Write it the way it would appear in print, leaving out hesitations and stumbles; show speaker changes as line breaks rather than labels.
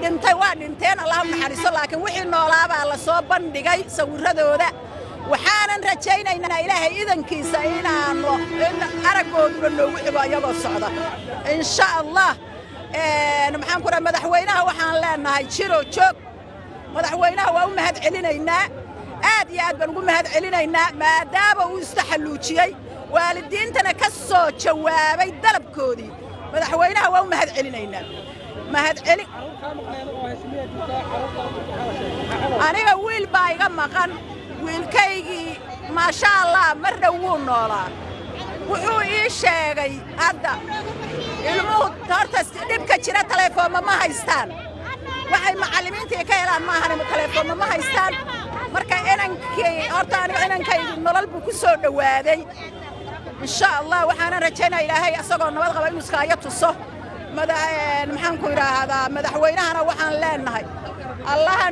Dhintay waa dhinteen, Allah u naxariiso, laakiin wixii noolaabaa la soo bandhigay sawiradooda. Waxaanan rajaynaynaa, Ilaahay idankiisa, inaannu in araggooduna noogu xigo iyagoo socda, insha Allah. Maxaan ku dhaha, madaxweynaha waxaan leenahay jiro joog. Madaxweynaha waa u mahad celinaynaa, aad iyo aad baan ugu mahad celinaynaa, maadaama uu istaxalluujiyey, waalidiintana ka soo jawaabay dalabkoodii. Madaxweynaha waa u mahad celinaynaa, mahad celin. Aniga wiil baa iga maqan. Wiilkaygii, maasha Allah, mar dhow wuu noolaa. Wuxuu ii sheegay hadda ilmuhu horta dhibka jira, taleefoomma ma haystaan. Waxay macallimiintii ka helaan maahan, taleefoomma ma haystaan. Marka inankii horta aniga inankaygu nolol buu ku soo dhowaaday, insha Allah. Waxaanan rajaynaya Ilaahay asagoo nabad qaba inuu iskaayo tuso. Maxaan ku idhaahdaa, madaxweynahana waxaan leenahay Allaha